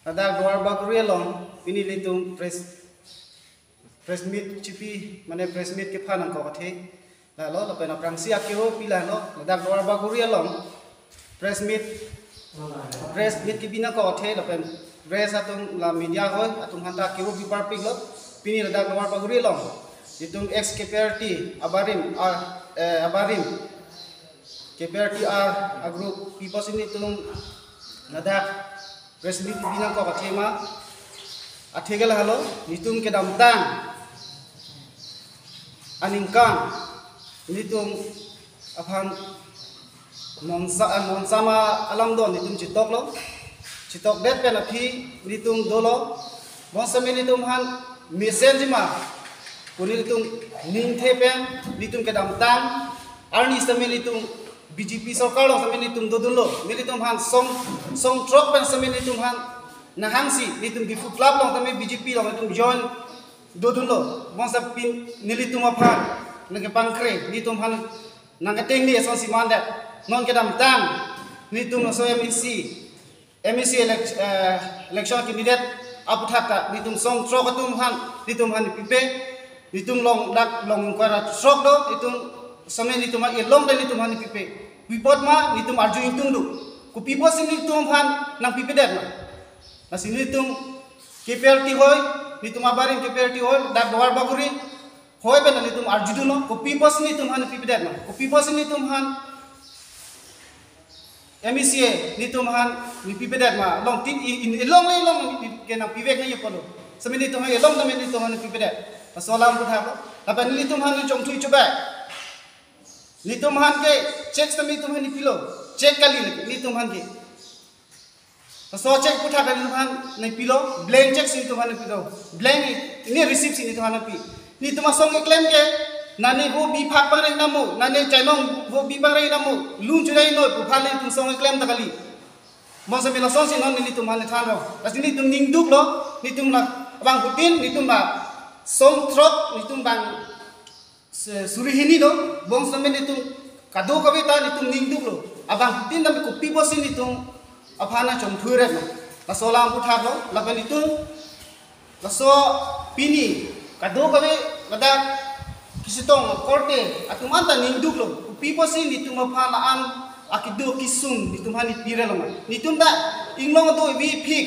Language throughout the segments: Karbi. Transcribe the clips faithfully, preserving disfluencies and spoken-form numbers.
Ladak Duar Bagori along pini ilitum press press meet chipi, mane press meet kepha nangkok athe lalo, lapen aphrangsi akero pi lalo, ladak Duar Bagori along press meet press meet kebi nangkok athe lapen press atum, la media hoi atum aphanta akero pi parpiklo. Pini ladak Duar Bagori along itum ex K P R T abarim, a, eh, abarim K P R T a, a group people si nelitum ladak press meet kebi nangkok athe ma, athe ke lahelo, nelitum kedamtang aningkan nelitum aphan monsa, eh, monsam alamdon nelitum chetoklo. Chetokdet pen aphi nelitum dolo. Bonsitame nelitum aphan mesenji ma pu nelitum ningthe pen nelitum kedamtang arni sitame nelitum B J P sorkar along sitame nelitum dodunlo. Nelitum aphan song song throk pen sitame nelitum aphan nahangsi nelitum Diphu Club along sitame B J P along nelitum join dodunlo. Bonsitame nelitum aphan nangkepangkre, nelitum aphan nangketengli asonsi mandet. Non kedamtang nelitum laso M A C, M A C elec-, eh, election candidate aputhak ta nelitum song throk atum aphan, nelitum aphan pipe, nelitum along dak along kara throk do, nelitum sitame nelitum along ta nelitum aphan pipe. Pi apot ma nelitum arju ingtungduk. Kopi apotsi nelitum aphan nangpipedet ma? Lasi nelitum K P R T hoi, nelitum abarim K P R T hoi, dak Duar Bagori hoi pen nelitum arjudunlo, kopi apotsi nelitum aphan pipedet ma? Kopi apotsi nelitum aphan M A C nelitum aphan pipedet ma? Along tin i, in, ilong le ilong ke nangpivek nangji pulo. Sitame nelitum along tame nelitum aphan pipedet. Laso alam aputhak lo. Lapen nelitum aphan chongthui chobei. Nelitum aphan ke cheque sitame nelitum aphan pilo. Cheque kali nelitum aphan ke. Laso cheque aputhak nelitum aphan nangpilo, blank cheque si nelitum aphan nangpilo. Blank, ini receipt si nelitum aphan nangpi. Nelitum asong keklem ke, nane vo bi phak pangre namo, nane chainong vo bi pangre namo, lun chudai noi pu aphan nelitum asong keklem ta kali. Bonsitame lasonsi non nelitum aphan thanlo. Lasi nelitum ningduklo, nelitum la abangphutin, nelitum la song throk, nelitum bang se-, suri hini do, bonsitame nelitum kadokave ta nelitum ningduklo. Abangphutin tame kopi apotsi nelitum aphan nangchongthuiret ma? Laso alam aputhak lo, lapen nelitum laso pini kadokave ladak kachetong korte atum anta ningduklo. Kopi apotsi nelitum aphan la-an akedo kesung nelitum aphan piret lo ma? Nelitum ta inglong do vi phik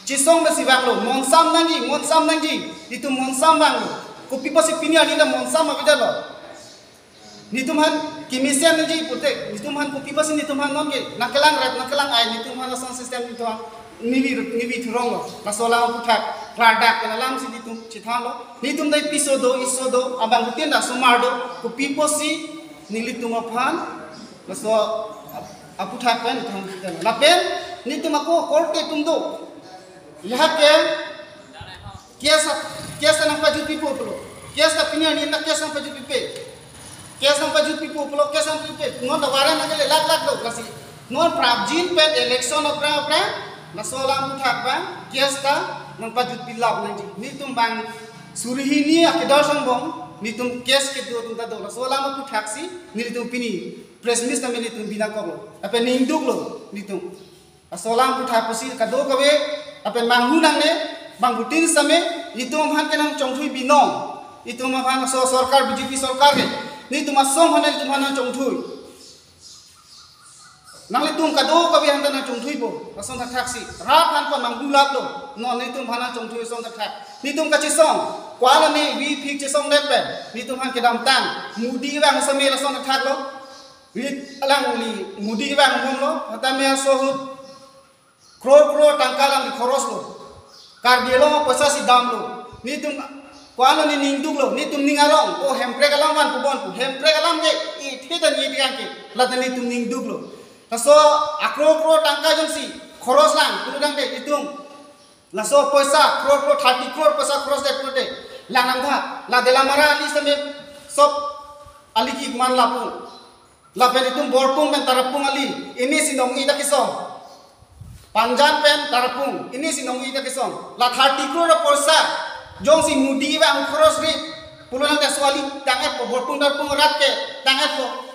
chesong pensi vanglo, monsam nangji, monsam nangji, nelitum monsam vanglo. Kopi apotsi pini arni ta monsam avedetlo? Nelitum aphan kemesen nangji pute, nelitum aphan kopi apotsi nelitum aphan non ke nangkelang rep, nangkelang ai, nelitum aphan asong system nelitum aphan nivi, nivi thuronglo. Laso alam aputhak klardak pen alamsi nelitum chethanlo. Nelitum ta piso do, iso do, abangphutin ta osomar do, kopi apotsi nelitum aphan laso ap-, aputhak pen nelitum aphan chethanlo. Lapen nelitum ako korte atum do. Lahai ke case, case ta nangpajutpipo pulo. Case ta pini arni ta case nangpajutpipe. Case nangpajutpipo pulo, case nangpajutpipe. Non ta warrant nangkele lak lak do, lasi non prapjin pen election aphrang aphrang laso alam aputhak abang case ta nangpajutpilap nangji. Nelitum bang suri hini akedor sangbong nelitum case kedo atum ta do. Laso alam aputhaksi nelitum pini press meet tame nelitum bi nangkoklo. Lapen ningduklo nelitum. Laso alam aputhak pusi kadokave lapen manghu nangne, bangphutin sitame nelitum aphan ke nangchongthui binong. Nelitum aphan so sorkar, B J P sorkar ke nelitum asong aphan nelitum aphan nangchongthui. Nanglitum kadokave aphanta nangchongthuipo, lason thakthaksi. Rat aphan pon manghu laplo, non nelitum aphan nangchongthui lason thakthak. Nelitum kachesong, ko-an arni vi phik chesongdet pen nelitum aphan kedamtang Modi vang sitame lason thakthaklo. Rit alangli Modi vang bomlo, hatame aso ahut crore crore tangka alangli khoroslo. Karbi Anglong apoisa si damlo. Nelitum ko-an arni ningduklo, nelitum ning arong, o Hemprek alam van pubon pu. Hemprek alam ke, ithe ta ni diang ke, lata nelitum ningduklo. Laso a-crore crore tangka jongsi khoros lang, pulo tangte itum laso poisa, crore crore, thirty crore poisa khorosdet pulote lang nangtha, la Delamara ali sitame sob ali keman lapu. Lapen itum Borpung pen Tarapung ali, ini si nong-i ta kesong. Panjan pen Tarapung, ini si nong-i ta kesong. La thirty crore poisa jongsi Modi vang khorosri, pulo tangte laso ali tang-etpo, Borpung Tarapung rat ke tang-etpo.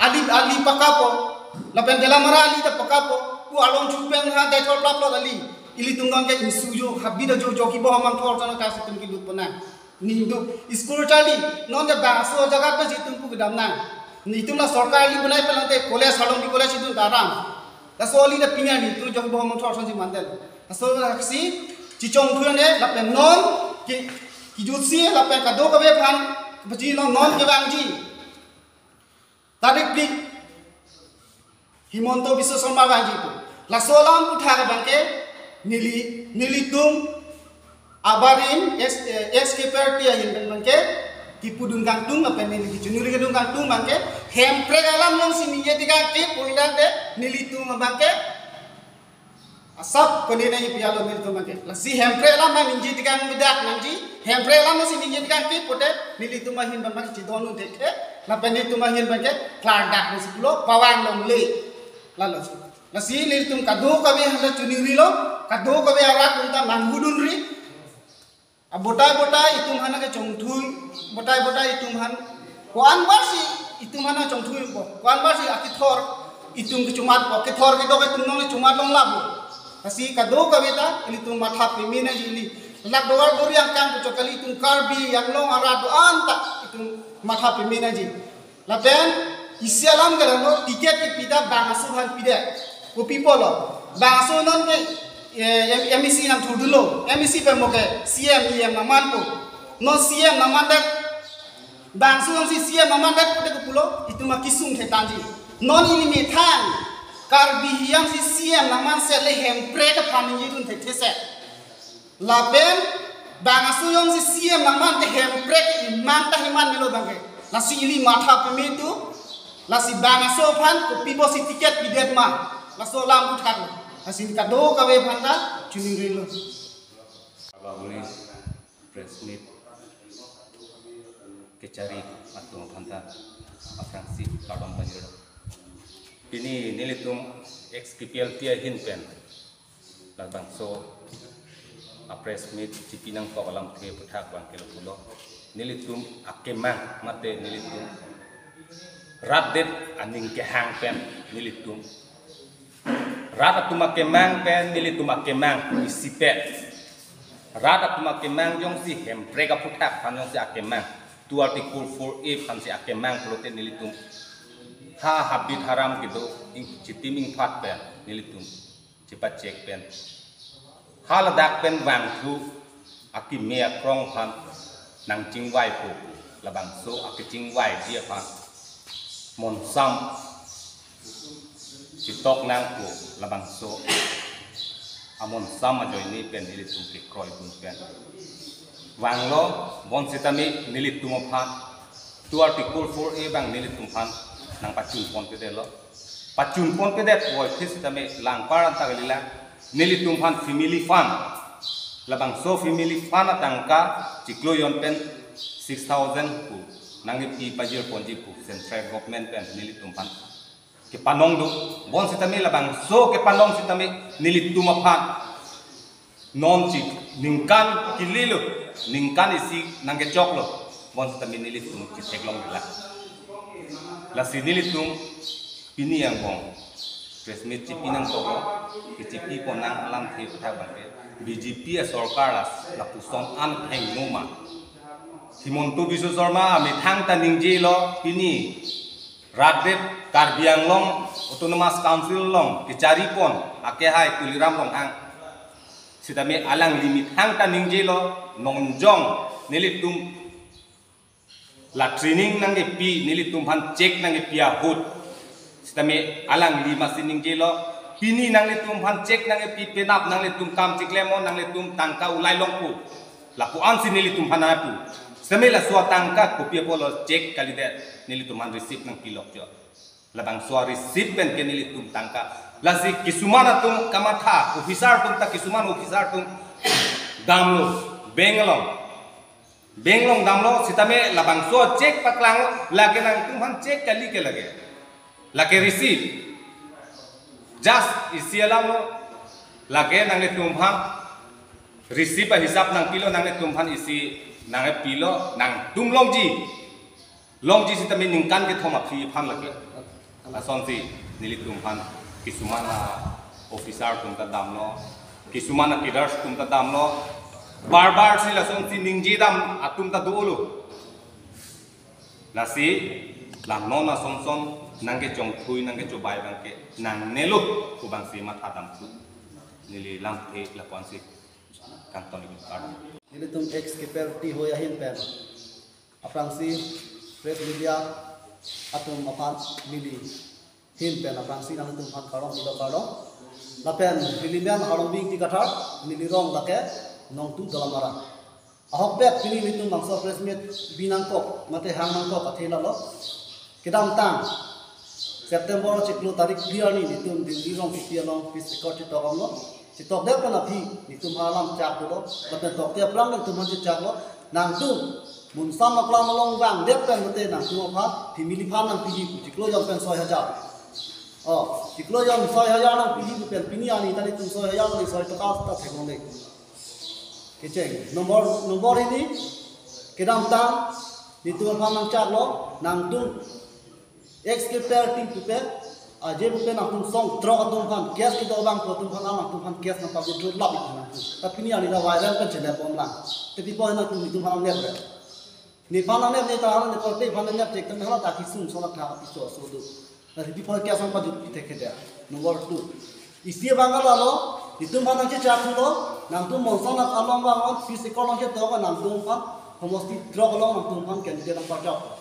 Ali, ali pakapo. Lapen Delamara ali ta pakapo. Pu along chu pen ha dai thor plap plot ali. Ilitum non ke insu jo, habit ajo jo kibo hamang thor chana kasi tum kilut pona. Ningduk school charli, non ke bangso jaga pe jitum pu kedam nang. Nitum la sorkar ili bunai pelangte college halong di college itum taram. Laso ali da pinya nitum jo kibo hamang thor chana si mandel. Laso aksi chichong thuya ne lapen non ki kijutsi lapen kado kave aphan kepachi non non kevangji. Tarik phli Himanta Biswa Sarma vangji pu. Laso alam puthak abangke neli nelitum abarim ex ex K P R T ahin pen abangke kipudun kangtung lapen neli kichunuri kedun kangtung abangke Hemprek alam nong si ningje tikang ke puldan de nelitum abangke asap kone nai pialo nelitum abangke. Lasi Hemprek alam nang ningje tikang bedak nangji. Hemprek alam si ningje tikang ke pute nelitum ahin abangke chidon un thekthe. Lapen nelitum ahin abangke klardak nang si pulo pawang longle. Lalo. Lasi nelitum kado kave handa chunirilo, kado kave arat unta manghudunri. Abotai botai itum aphan kechongthui, botai botai itum aphan. Ko-an bar si itum aphan kechongthui ko. Ko-an bar si akethor itum kechomat ko. Kethor kedo ke itum nong chomat long labo. Lasi kado kave ta ilitum matha peme nangji ili. Lak dowar bori angkang puchot kali itum Karbi Anglong arat do-an ta itum matha peme nangji. Lapen isi alam ke lo ticket kepi ta bangso aphan pidet. Kopi pulo. Bangso non ke eh, M- M E C nang thurdulo. M E C pen mo ke C M E M nang manpo. Non C M nang mandet. Bangso nang si C M nang mandet pute kopulo. Itum akisung thektangji. Non ili methang Karbi Anglong si C M nang manse le Hemprek aphan ningjedun thektheset. Lapen bangso jongsi C M nang mante Hemprek iman ta iman melo abangke. Lasi ili matha peme tu. Lasi bangso aphan kopi pusi ticket pidet ma. Laso alam puthak lo. Lasi kado kave aphan ta chunirilo. Baburi press meet kechari atum aphan ta aphrangsi kardom pajirlo. Pini nelitum ex K P L T ahin pen labangso a press meet chipi nangkok alamthe puthak abangke lo pulo. Nelitum akemang mate nelitum rat det aning kehang pen nelitum rat atum akemang pen nelitum akemang isipe. Rat atum akemang jongsi Hemprek aphuthak aphan jongsi akemang. Two Article four A aphansi akemang pulote nelitum ha habit haram kedo ing- chitim ingphat pen nelitum chepachek pen. Haladak pen vangthu akeme akrong aphan nangchingvaipo pu labangso akechingvaiji aphan monsam chitok nangpo labangso amonsam ajoine pen nelitum kekroidun pen vanglo. Bonsitame nelitum aphan two Article four A abang nelitum aphan nangpachunpon pedetlo. Pachunpon pedet puvoiphit sitame langpar anta kalila nelitum aphan family fund, labangso family fund atangka chiklo jon pen six thousand pu nangkepi pajirponji pu central government pen nelitum aphan kepanong do. Bonsitame labangso kepanong sitame nelitum aphan non chi ningkan kelelo, ningkan isi nangkechoklo. Bonsitame nelitum chitheklong dela. Lasi nelitum pini angbong press meet chipi nangkoklo, kechipi pon nang alamthe puthak abangke B J P asorkar la lapuson an hengno ma. Himanta Biswa Sarma amethang ta ningjelo pini rat det Karbi Anglong Autonomous Council along kecharipon akehai Tuliram Ronghang. Sitame alangli methang ta ningjelo nonjong nelitum la training nangkepi nelitum aphan check nangkepi ahut. Sitame alangli masi ningjelo pini nanglitum aphan check nangkepi penap nanglitum kam chiklemnon nanglitum tangka ulai longpo. Lapu-ansi nelitum aphan apu. Sitame laso atangka kopi apotlo check kalidet nelitum aphan receipt nangpilok jo. Labangso receipt pen ke nelitum tangka. Lasi kisuman atum kamatha, officer atum ta kisuman officer atum damlo, bank along. Bank along damlo, sitame labangso check paklanglo, lake nangtum aphan check kali ke lake. Lake receipt. Just isi alamlo, lake nanglitum aphan receipt ahisap nangpilo, nanglitum aphan isi nangpilo, nangtum longji. Longji sitame ningkan kethom aphi aphan lake. Lasonsi nelitum aphan kisuman a officer atum ta damlo. Kisuman a-cadres atum ta damlo. Bar bar si lasonsi ningjedam atum ta dolo. Lasi la non ason son nangkechongthui nangkechobai abangke nangnelo pu abangsi mathadamthu. Neli lamthe lapu-ansi kangton-ik kardom. Nelitum ex-KPLT hoi ahin pen aphrangsi press media atum aphan neli ahin pen aphrangsi nanglitum aphan kardom pilo kardom. Lapen neli men Harlongbi Ingti Kathar, neli rong lake Nongtu Dolamara. Ahokpet pini nelitum bangso press meet bi nangkok mate hang nangkok athe lalo. Kedamtang September chiklo tarik phli arni nelitum Delhi rong kipi along peace accord chetok damlo. Chetok det pen aphi nelitum aphan alam chak dolo. Lapen tokte aphrang nelitum aphan chechaklo. Nangtum monsam aklam along vangdet pen mate nangtum aphan family aphan nangpiji pu chiklo jon pen soi hajar. Oh, chiklo jon soi hajar nangpiji pu pen pini arni ta nelitum soi hajar le soi toka ta theklongle. Kecheng. Nombor, nombor hini, kedamtang nelitum aphan nangchaklo, nangtum ex-KPLT pupe, aje pupe nangtum song throk atum aphan, case kedo abang atum aphan, nangtum aphan case nangpa-withdraw lap ik nangtum. Ta pini arni ta viral pen chenep bomlang. Te pi apot nangtum nelitum aphan nangnep re. Nephan nangnep ne ta hana ne korte aphan nangnep chek ta hala ta kisung sona tha piso so do. Na pi apot case nangpajut pi thek ke dia. Nombor two. Isi abang lalo, nelitum aphan nangchechaklo, nangtum monsam along vang on, peace accord along chetok nangtum aphan, homosti throk along nangtum aphan candidate nangparjap.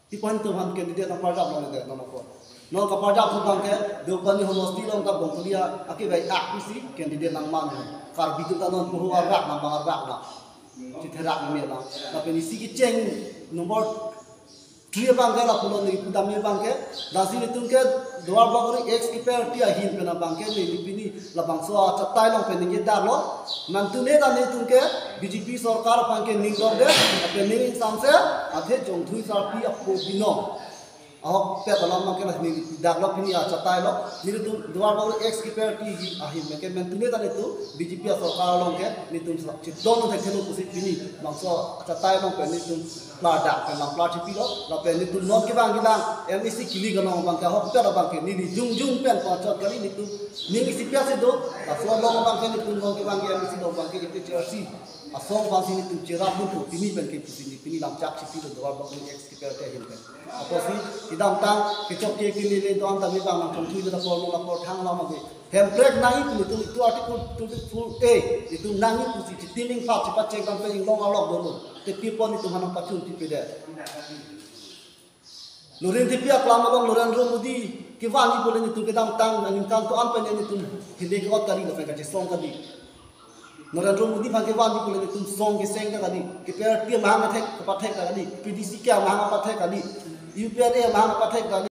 Pi apot nangtum aphan candidate nangparjap longledet non ako. Non kaparjap thu abangke, Deopani homosti along ta Bongkali akevei ak pisi candidate nangman. Karbi atum ta non puhu arvak nang bang arvak na. Chitherak ni mena. Lapen isi kecheng nombor three abangke lapulo neli pudam abangke. Lasi nelitum ke Duarbagori ex-KPLT ahin pen abangke neli pini labangso achatai along pen ningje damlo. Nangtum ne ta nelitum ke BJP sorkar abangke ning dok de. Lapen ning ingsamse athe chongthui sarpi apo binong. Ahokpet alam abangke la neli daklo pini achatai along. Nelitum Duarbagori ex-KPLT ahin abangke nangtum ne ta nelitum BJP asorkar along ke nelitum sa chidon thekthelo pusi pini bangso achatai along pen nelitum pla dak pen lang pla chipilo, lapen nelitum non kevang kelang MAC kili along abangke ahokpet abangke neli jongjong pen pachot kali nelitum ning isi pia si do, laso along abangke nelitum non kevang ke MAC along abangke APHLC asong abangsi nelitum cherap dun pu pini pen ke pusi neli pini lam chak chipilo Duarbagori ex-KPLT ahin pen. Apotsi kedamtang kechokche kelele do-an ta mi bang nangchongthui ta apor lo apor thang alam ave. Hemprek nangji pu nelitum itu article twenty-four A, itum nangji pusi chitim ingphat chipachek dam pen inglong arlok dolo. Te pi apot nelitum aphan nangpachun pipedet. Loren Tepi aklam along Narendra Modi kevanji pule nelitum kedamtang aningkan do-an pen nelitum hile ke-ot kali lapen kachesong kali. Narendra Modi aphan kevanji pule nelitum song keseng ta kali. KPLT amahang athek kapathek ta kali. PDCK amahang kapathek kali. UPLA amahang kapathek kali.